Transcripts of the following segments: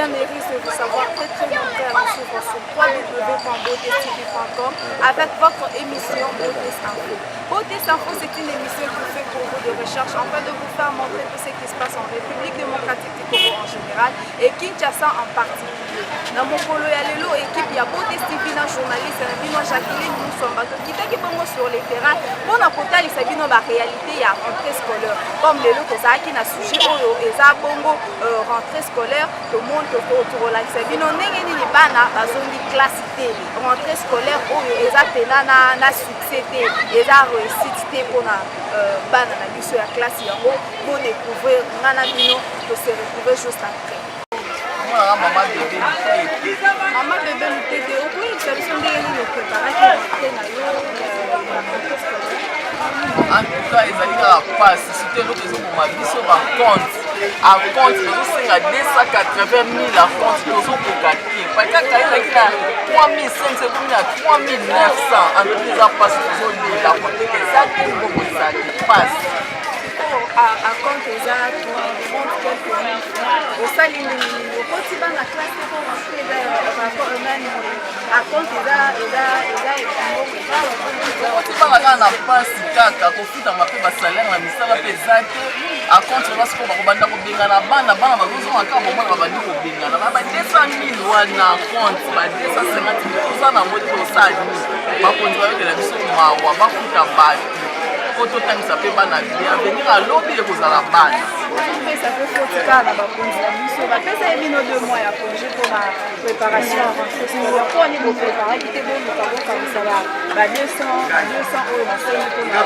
Rien ne risque de vous savoir très très nombreux à nous suivre sur www.beautétv.com avec votre émission Beauté Info. Beauté Info, c'est une émission qui fait pour vous de recherche afin de vous faire montrer tout ce qui se passe en République démocratique du Congo en général et Kinshasa en particulier. Na mokolo ya lelo, équipe ya Beauté TV na journaliste na bino Jacqueline Moussomba tokitaki bongo sur le terrain mpona kotalisa bino ba réalité ya rentrée scolaire. Comme lelo tozalaki na sujet oyo eza bongo rentrée scolaire, tomoni tokolakisa bino ndenge nini bana bazongi classe te. Rentrée scolaire oyo eza pena na succès te, eza réussite te mpona bana na biso ya classe. Yango bodécouvrir nga na bino, tose retrouver juste après. Mwana mama Bebe Lutete. Mama Bebe Lutete, okoyebisa biso ndenge nini opréparaki rentrée na yo ya rentrée scolaire? En tout cas, ezali kaka pasi, surtout eloko ezoboma biso, bacompte. Acompte tozosenga 280 000, acompte tozokoka te. Pakaka ezalaki na 3500, ekomi na 3900. En tout cas, eza pasi, tozolela, koteka eza te, mbongo eza te, pasi. Acompte eza 30 quelque mille. Osali ndenge nini? Okoti bana classe mpo rentrée eza rapport nani? Acompte eza mbongo eza. Okoti bana kaka na mpasi, kaka kofutama mpe basalaire na misala mpe eza te. Acompte wana sikoyo bakobanda kobengana bana, bana bazozonga kaka bomwana, babandi kobengana ba 200 000 wana. Acompte ba 250 000 toza nango te, osala nini? Bakonzi bayokela biso mawa, bafuta bato po totangisa mpe bana bien. Avenir alobi ekozala bana. Ozopesa mpe foti kaka na bakonzi na biso. Bapesa ye bino 2 mois ya congé mpona préparation ya rentrée scolaire. Mpo ani bopréparaki te? Boluka bokanisa ba 200 ba 200 oyo basengi mpona?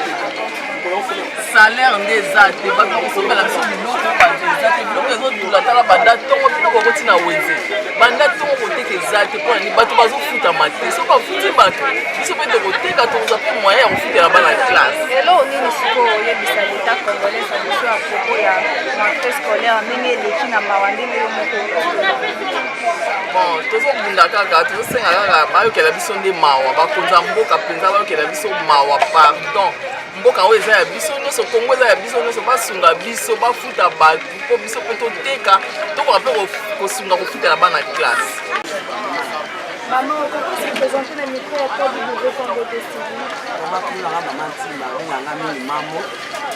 Salaire nde eza te. Bato bakosombela biso biloko bato eza te. Biloko ezodula. Tala, banda ntongo biloko okoti na wenze, banda ntongo koteka eza te. Mpona nini? Bato bazofutama te. So bafuti bato, biso mpe tokoteka, tokozwa mpe moyen ya kofutela bana classe. Eloko nini sikoyo oyebisa l'État congolais na biso ya propos ya rentrée scolaire, ndenge eleki na mawa, ndenge yo moko? Bon, tozobunda kaka, tozosenga kaka bayokela biso nde mawa. Bakonzi ya mboka mpenza bayokela biso mawa, pardon. Mboka oyo eza ya biso nyonso, Kongo eza ya biso nyonso. Basunga biso, bafuta bato mpo biso mpe toteka, tokoka mpe kosunga kofutela bana classe. Mama, okoki se présenter na micro ya 3W Congo TV? Mama, tunaka mama Ntimba, abenganga mingi mamo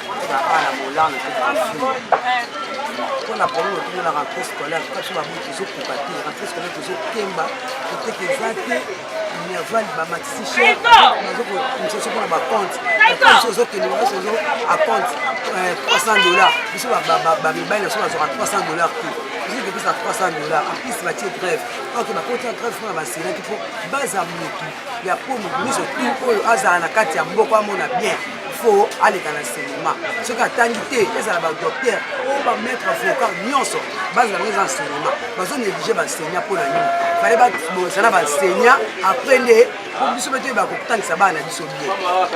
mpona awa na molano te. Mpona problème otuna na rentrée scolaire, tuka biso babuki tozokoka te. Rentrée scolaire tozokemba, koteka eza te. Minerval bamatisi cher, bazokomisa biso mpona bacompte. Biso ozokende biso ozo acompte 300 $. Biso bamibali na biso bazwaka 300 $ te. Biso topesa 300 $. En plus batie grève. Ok, bakoti na grève mpona basenaki mpo baza motu ya po motu nyonso tu oyo azala na kati ya mboka amona bien, faut aleka na enseignement. Soki atangi te, ezala badocteur oyo, bamaître, avocat, nyonso bazala bango eza enseignement. Bazo néglige baenseignant mpo na nini? Fale bozala baenseignant après nde po biso mpe toyeba kotangisa bana na biso bien.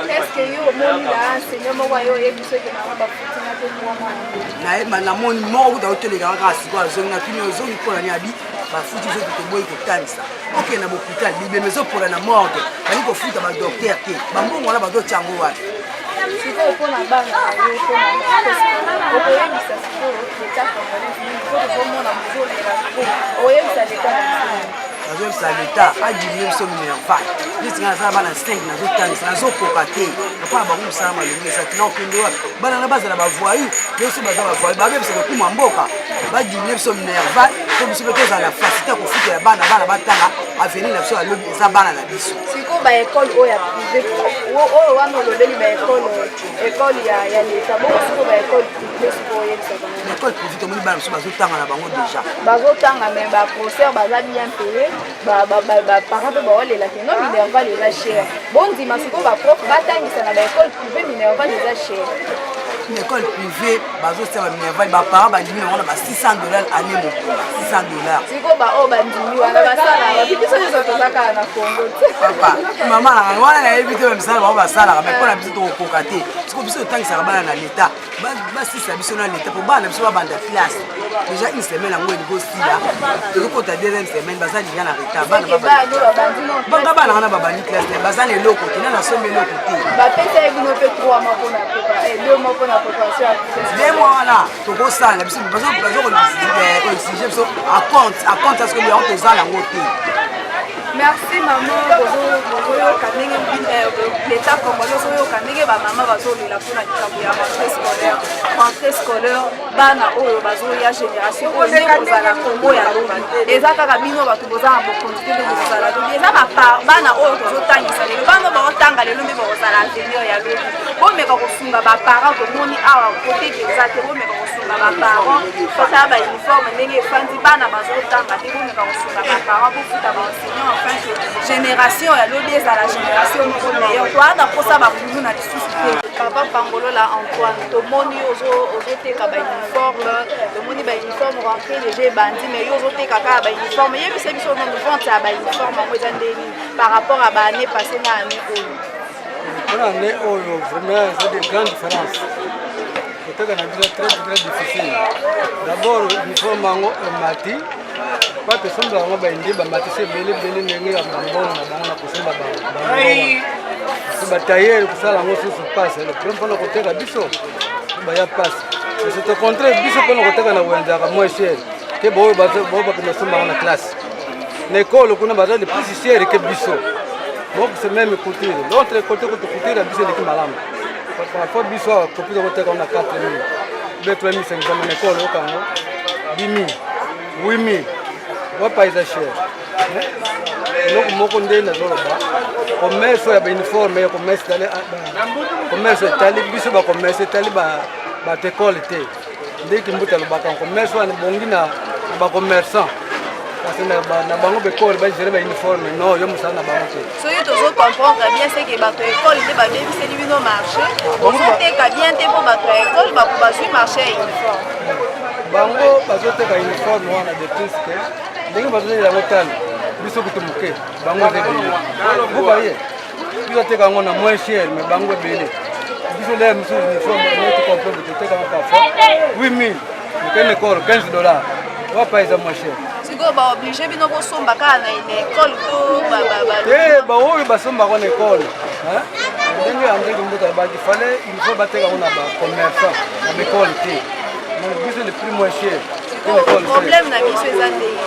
Est-ce yo omoni na enseignant moko ayo oyebi soki mama bafutinga te mwana? Namoni moko kuta oteleka kaka sikoyo, azongi. Natuni: "Ozongi mpo na nini?" Abi: "Bafuti biso te, toboyi kotangisa." Okende na bopital, bibembe ezopola na morgue, bali kofuta badocteur te. Bambongo wana bazotia yango wapi? Sikoyo mpona bana na yo, mpona okoyebisa sikoyo l'État congolais nini? Po tozomona mozolela trop. Okoyebisa l'État na biso nini? Nazoyebisa l'État adiminue biso minerval. Neti ngai nazala bana 5, nazotangisa, nazokoka te. Lokola bango mosala malongi eza te, nakokende wapi? Bana na bazala bavoyu nyonso, baza bavoyu, babebisa lokumu ya mboka. Badiminue biso minerval po biso mpe tozala na facilité ya kofutela bana, bana batanga. Avenir na biso ya lobi eza bana na biso. Sikoyo baekole oyo ya privé oyo wana olobeli, baekole, ekole ya l'État bongo, sikoyo baekole privé, sikoyo oyebisa bango? L'école privé, tomoni bana biso bazotanga na bango déjà. Bazotanga, mais baprofesseur baza bien payé. Baparent mpe baolelaki no minerval eza cher. Bondima sikoyo baprof batangisa na baekole privé, minerval eza cher. Na école privée bazosala baminerval, baparent bandimi bango na ba 600 $ année mobimba, 600 $. Sikoyo baoyo bandimi wana basalaka, biso nyonso toza kaka na Congo. Papa, mama nanga wana nayebi te bamisala bango basalaka, mais mpo na biso tokokoka te. Sikoyo biso totangisaka bana na l'État, basisa biso na l'État mpo bana na biso babanda classe. Déjà une semaine yango elingi osila, tozokota deuxième semaine, baza déjà na retard. Banga bana wana babandi classe te, baza na eloko te, na nasombi eloko te. Bapesa ye bino mpe 3 mois mpona 2 mois mpona 2 mois wana tokosala biso, bazokoexige biso acompte, acompte, parce que yango toza yango te. Merci mama. Bozoyoka ndenge l'État congolais ozoyoka ndenge bamama bazolela mpona likambo ya rentrée scolaire. Rentrée scolaire, bana oyo bazoya, génération oyo nde kozala Kongo ya lobi. Eza kaka bino bato boza na bokonzi te nde bokozala lobi. Eza bana oyo tozotangisa lelo, bana oyo baotanga lelo nde bakozala avenir ya lobi. Bomeka kosunga baparent. Tomoni awa koteka eza te. Bomeka kosunga baparent. Kotala bauniforme ndenge efandi, bana bazotanga te. Bomeka kosunga baparent, bofuta baenseignant afin que génération ya lobi ezala génération moko meilleur. Toaa na mposa bakulu na lisusu te. Papa Pangolola Antoine, tomoni ozoteka bauniforme. Tomoni bauniforme, rentrée déjà ebandi, mais yo ozoteka kaka bauniforme. Yebisa biso nanu, vente ya bauniforme yango eza ndeni par rapport à baannée passé na année oyo? Mpona année oyo, vraiment eza de grande différence. Koteka na biso très très difficile. D'abord uniforme yango emati pa, tosomba yango baindi, bamatisi ebele ebele ndenge ya bambongo na bango na kosomba bambongo. Batailleur kosala yango susu pasi mpona koteka biso baya pasi. C'est au contraire, biso mpona koteka na wenze yaka moins cher ke boyo bakende osomba yango na classe na ekolo kuna, baza de plus cher ke biso. Donc c'est même couture, l'autre côté kutu couture ya biso eleki malamu. Parfois biso awa kopi tokoteka na 4000 be 3500, na ekolo oyoka yango 10000, 8000. Wapa eza cher. Eloko moko nde nazoloba, commerce ya bauniforme ya commerce etali commerce, etali biso bacommerce, etali bato ekole te. Ndeki mbuta alobaka, commerce wana ebongi na bacommerçant, parce que na bango bekole bagere bauniforme, non, yo mosala na bango te. Soki tozocomprendre bien, c'est que bato ya ekole nde babebiseli bino marché. Ozoteka bien te mpo bato ya ekole bazwi marché ya uniforme. Bango bazoteka uniforme wana de plus ke ndenge bazoteka yango talo biso kutu moke, bango eza ebele. Vous voyez, biso ateka yango na moins cher, mais bango ebele. Biso lere mosusu uniforme neti comprendre, toteka yango parfois 8000, okende ekole 15 $, wapa eza moins cher. Sikoyo baoblige bino bosomba kaka na ekole to? Te, baoyo basombaka na ekole, ndenge ya ndenge mboka baki fallait il faut bateka yango na bacommerçant, na baekole te. Donc biso le prix moins cher. Problème na biso eza ndenge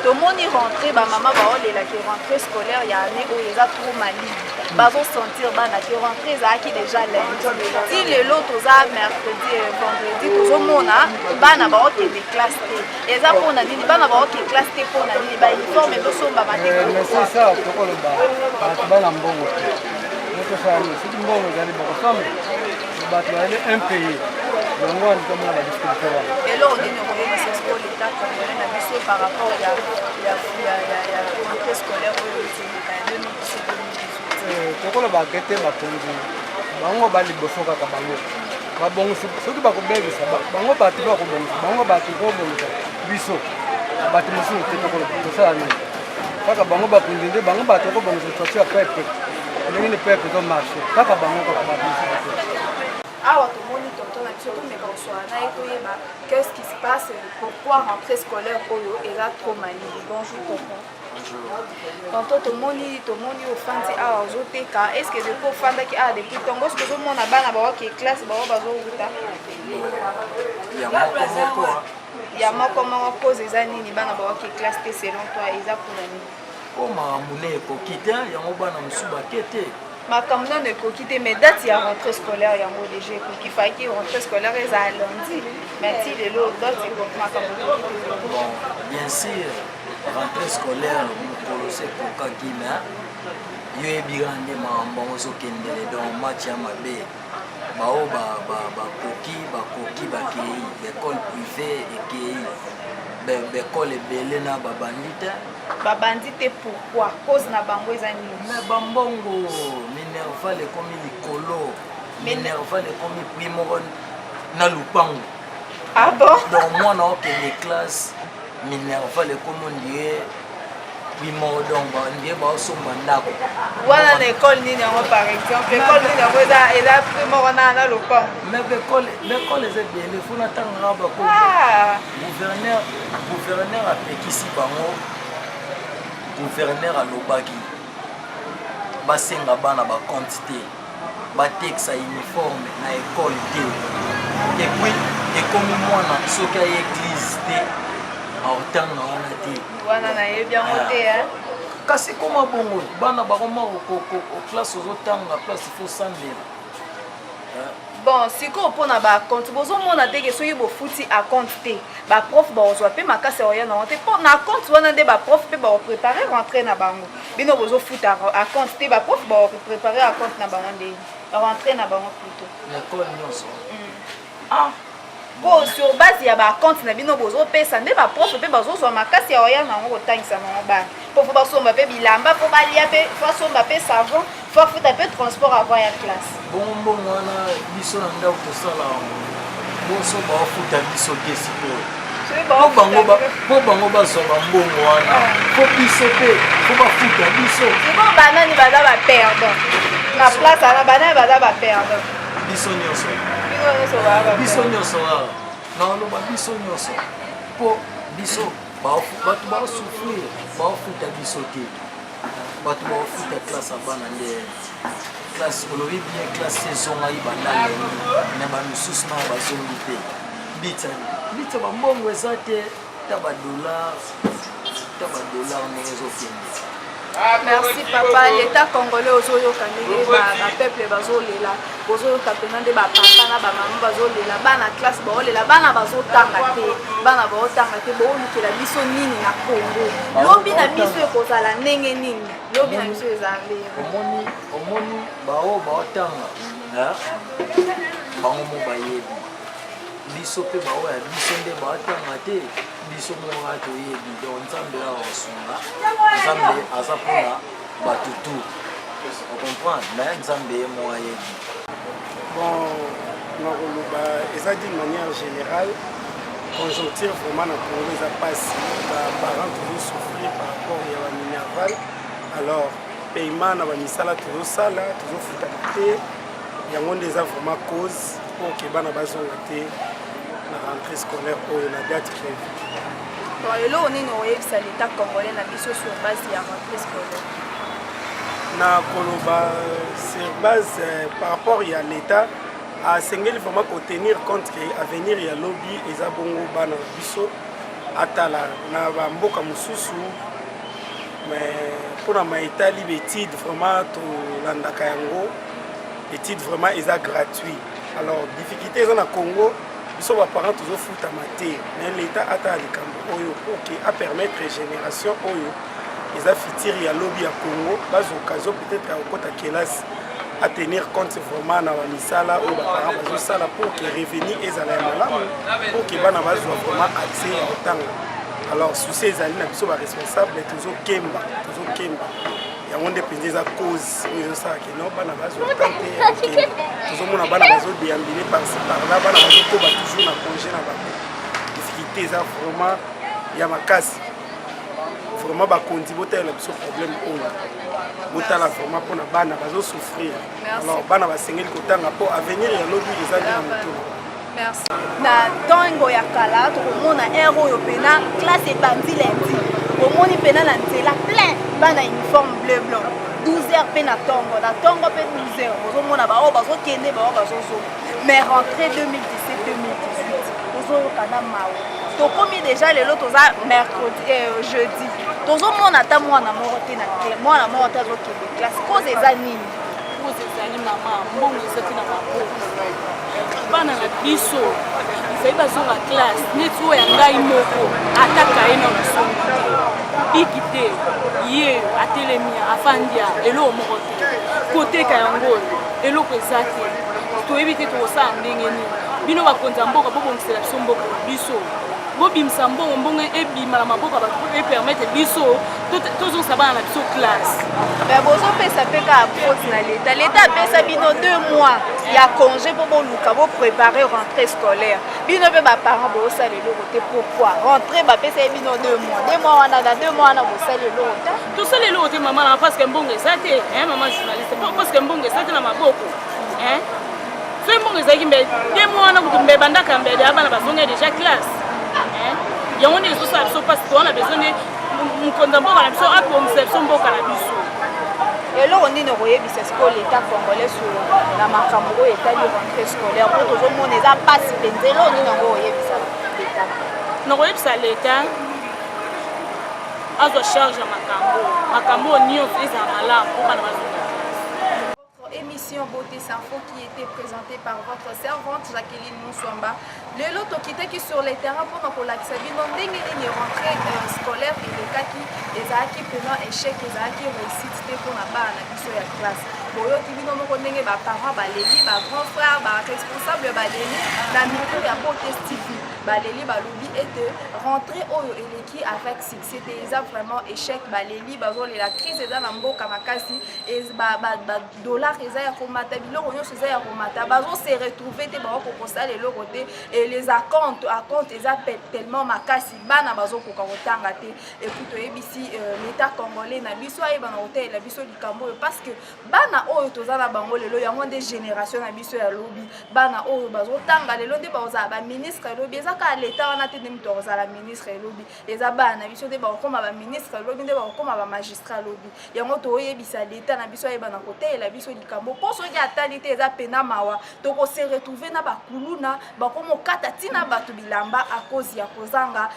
tomoni rentrée, bamama baolelaki rentrée scolaire ya année oyo eza trop malili, bazosentir bana te. Rentrée ezalaki déjà lundi, ti lelo toza mercredi, vendredi, tozomona bana baokende classe te. Eza mpona nini bana baokende classe te? Mpona nini bauniforme ezosombama te? Mais c'est ça, tokoloba bato bana mbongo te. Tosala nini soki mbongo ezali, bakosomba. Bato bazali impayé, yango wana tomona badifficulté wana. Eloko nini okoyebisa sikoyo l'État congolais na biso par rapport ya rentrée scolaire oyo ezoleka ya 2017 2018? Tokolobaka ete bakonzi bango baliboso kaka bango babongisi. Soki bakobebisa bango, bato bakobongisa bango, bato kobongisa biso bato mosusu te. Tokoloba tosala nini? Kaka bango bakonzi nde bango bato kobongisa situation ya peuple, ndenge ni peuple ezomarche, kaka bango, kaka bato mosusu te. Awa tomoni tonton na biso, tomeka koswala na ye, toyeba qu'est-ce qui se passe, pourquoi rentrée scolaire oyo eza trop malili. Bonjour tonton. Tonton, tomoni ofandi awa ozoteka. est ce que depuis ofandaki awa depuis ntongo, est ce que ozomona bana baoke classe, bao bazowuta? Ya moko moko. Ya moko moko. Cause eza nini bana baoke classe te? Selon toi, eza mpona nini? Mpo makambo ne ekoki te, yango bana mosusu bake te. Makambo nano ekoki te, mais date ya rentrée scolaire yango déjà ekoki. Faki rentrée scolaire ezala lundi, mais ti lelo date ekoki, makambo ekoki te. Bon, bien sûr, rentrée scolaire mokolo se ekokaki, mais yo yebika nde makambo yango ozokendele. Donc match ya mabe, bao bakoki, bakoki bakei baekole privé, ekei baekole ebele na babandi te. Babandi te pourquoi? Cause na bango eza nini? Mais bambongo, minerval ekomi likolo, minerval ekomi prix moko na lupango. Ah bon? Donc mwana okende classe, minerval ekomi on dirait prix moko, donc on dirait baosomba ndako. Wana na ekole nini yango? Par exemple, ekole nini yango eza prix moko na lopango? Mais baekole eza ebele, fo natangaka bako. Gouverneur apekisi bango. Gouverneur alobaki basenga bana bacompte te, batekisa uniforme na ekole te. Et puis ekomi mwana soki aye église te aotanga wana te. Wana nayebi yango te hein. Kasi ekoma bongo bana bakoma classe ozotanga place il faut sambela. Bon, sikoyo mpona ba compte bozomona te ke soki bofuti acompte te baprof bakozwa mpe makasi ya koya nango te mpo na compte wana nde baprof mpe bakoprépare rentrée na bango. Bino bozofuta acompte te, baprof bakoprépare acompte na bango ndeni rentrée na bango plutôt. Na école nyonso. Ah, po sur base ya bacompte na bino bozopesa nde baprof mpe bazozwa makasi ya koya nango kotangisa nango bana, mpo fo basomba mpe bilamba, fo balia mpe, fo asomba mpe savon, fo afuta mpe transport avant ya classe. Bongo mbongo wana biso na ndako tosala yango, boso baofuta biso te sikoyo. Po bango bazwa bambongo wana, po biso mpe fo bafuta biso. Sikoyo banani baza baperdant na place wana? Banani baza baperdant? Biso nyonso, biso nyonso kaka naoloba, biso nyonso, mpo biso bato baosouffrir, baofuta biso te. Bato baofuta classe ya bana nde classe olobi bien, classe ezongaki banda lundi, me bamisusu nao bazongi te. Bitsa bitsa bambongo eza te, ta badollar, ta badollar ndenge ezokende. Merci papa. L'état congolais, ozoyoka ndenge bapeuple bazolela, bozoyoka mpenza nde bapapa na bamama bazolela, bana classe baolela, bana bazotanga te, bana baotanga te. Boolukela biso nini na Congo? Lobi na biso ekozala ndenge nini? Lobi na biso ezala ndenge? Omoni, omoni bao baotanga, bango mo bayebi. Biso mpe baoyo ya biso nde baotanga te, biso moko kaka toyebi. Donc Nzambe awa osunga, Nzambe aza mpona bato tu ocomprendre, mais Nzambe ye moko ayebi. Bon, nakoloba eza d'une manière générale, conjoncture vraiment na Congo eza mpasi. Baparent tozosouffrir par rapport ya baminerval. Alors paiement na bamisala tozosala, tozofutama te. Yango nde eza vraiment cause pour ke bana bazonga te na rentrée scolaire oyo na date prévue. Bon, eloko nini oyebisa l'état congolais na biso sur base ya rentrée scolaire? Na koloba sur base par rapport ya l'état, asengeli vraiment kotenir compte ke avenir ya lobi eza bongo bana na biso. Atala na bamboka mosusu, mais mpona maetali baétude, vraiment tolandaka yango, étude vraiment eza gratuit. Alors difficulté eza na Congo, biso baparent tozofutama te. Mais l'état atala likambo oyo pour ke apermettre génération oyo eza futur ya lobi ya Congo bazwa occasion peut-être ya kokota kelasi, atenir compte vraiment na bamisala oyo baparent bazosala pour ke revenu ezala ya malamu, pour ke bana bazwa vraiment accès ya kotanga. Alors souci ezali na biso baresponsable, tozokemba, tozokemba. Yango nde mpenza eza cause oyo ezosala ke no bana bazwa temps te ya kokende. Tozomona bana bazodéambule par-ci par-là, bana bazokoba toujours na congé na bango. Difficulté eza vraiment ya makasi. Vraiment bakonzi, botalela biso problème oyo, botala vraiment mpona bana bazosouffrir. Alors bana basengeli kotanga mpo avenir ya lobi eza nde na motu. Merci. Na ntango ya kala, tokomona heure oyo mpena classe ebandi lundi, omoni mpena na nzela plein bana uniforme bleu blanc. 12 heures mpe na ntongo, na ntongo mpe 12 heures, ozomona baoyo bazokende, baoyo bazozonga. Mais rentrée 2017 2018, tozoyoka na mawa. Tokomi déjà lelo, toza mercredi, jeudi, tozomona ata mwana moko te na mwana moko te azokende classe. Cause eza nini? Cause ezali mama, mbongo eza te na maboko. Bana na biso ezali bazonga classe, neti oyo ya ngai moko, ata kaye na nasombi te, biki te, ye atelemi, afandi ya eloko moko te. Koteka yango oyo eloko eza te, toyebi te tokosala ndenge nini. Bino bakonzi ya mboka, bobongisela biso mboka na biso, bobimisa mbongo, mbongo ebima na maboko ya bato, epermettre biso tozongisa bana na biso classe. Mais bozopesa mpe kaka faute na l'état. L'état apesa bino 2 mois ya congé mpo boluka boprépare rentrée scolaire. Bino mpe baparent bozosala eloko te. Pourquoi rentrée bapesa ye bino 2 mois? 2 mois wana, na 2 mois wana bosali eloko te. Tosala eloko te mama na, parce que mbongo eza te, hein, mama journaliste, parce que mbongo eza te na maboko, hein. Soki mbongo ezalaki, mbe 2 mois wana kutu mbe bandaka, mbe ya bana bazongai déjà classe, hein. Yango nde ezosala biso mpasi. Towana besoin nde mokonzi ya mboka na biso abongisa biso mboka na biso. Eloko nini okoyebisa sikoyo l'État congolais sur na makambo oyo etali rentrée scolaire mpo tozomona eza mpasi mpenza? Eloko nini yango okoyebisa l'État? Nakoyebisa l'État azwa charge ya makambo oyo nyonso, ezala malamu mpo bana bazonga classe. Votre émission Beauté Info qui était présentée par votre servante Jacqueline Mousswamba. Lelo tokitaki sur le terrain mpona kolakisa bino ndenge nini rentrée scolaire elekaki. Ezalaki mpena échec, ezalaki réussite te mpona bana na biso ya classe. Boyoki bino moko ndenge baparent baleli, bagrand frère, baresponsable baleli na micro ya Beauté TV. Baleli, balobi ete rentrée oyo eleki avec succès te, eza vraiment échec. Baleli, bazolela crise eza na mboka makasi, badollar eza ya komata, biloko nyonso eza ya komata, bazose retrouver te, bakoki kosala eloko te. Et les acomptes, acompte eza tellement makasi, bana bazokoka kotanga te. Et puis toyebisi l'État congolais na biso ayebana kotalela biso likambo oyo, parce que bana oyo toza na bango lelo, yango nde génération na biso ya lobi. Bana oyo bazotanga lelo nde bakozala baministre elobi. Eza kaka leta wana te nde moto akozala ministre elobi, eza bana na biso nde bakokóma baministre elobi, nde bakokóma bamagistrat lobi. Yango toyebisa leta na biso ayebana kotalela biso likambo, mpo soki atali te, eza pena mawa, tokose retrouver na bakuluna bakomokata ntina bato bilamba à cause ya kozanga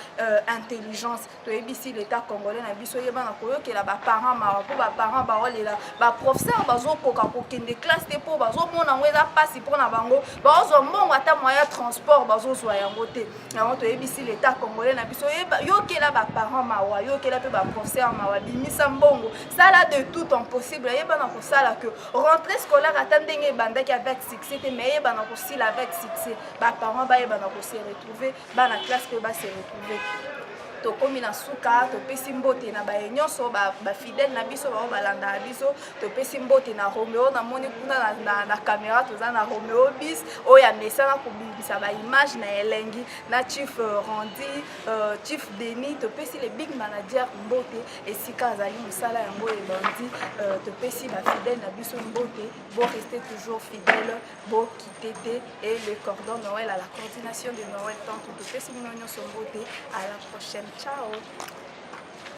intelligence. Toyebisi l'État congolais na biso yebana koyokela baparent mawa, mpo baparent baolela, baprofesseur bazokoka kokende classe te mpo bazomona yango eza mpasi mpona bango. Bazozwa mbongo ata moyen ya transport bazozwa yango te. Yango toyebisi l'État congolais na biso: yokela baparent mawa, yokela mpe baprofesseur mawa, bimisa mbongo, sala de tout ton possible, yebana kosala que rentrée scolaire, ata ndenge ebandaki avec succès te, mais eyebana kosila avec succès, baparent bayebana kose retrouver, bana classe mpe base retrouver. Tokomi na suka. Topesi mbote na baye nyonso bafidèle na biso bao balandaka biso. Topesi mbote na Romeo, namoni kuna na caméra, toza na Romeo bis oyo amesana kobimisa baimage na elengi, na chief Randi, chief Denis. Topesi le big manager mbote esika azali, mosala yango ebandi. Topesi bafidèle na biso mbote. Bo rester toujours fidèle, bokite te. Et le cordon Noël à la coordination de Noël Tanto. Topesi bino nyonso mbote, à la prochaine, ciao.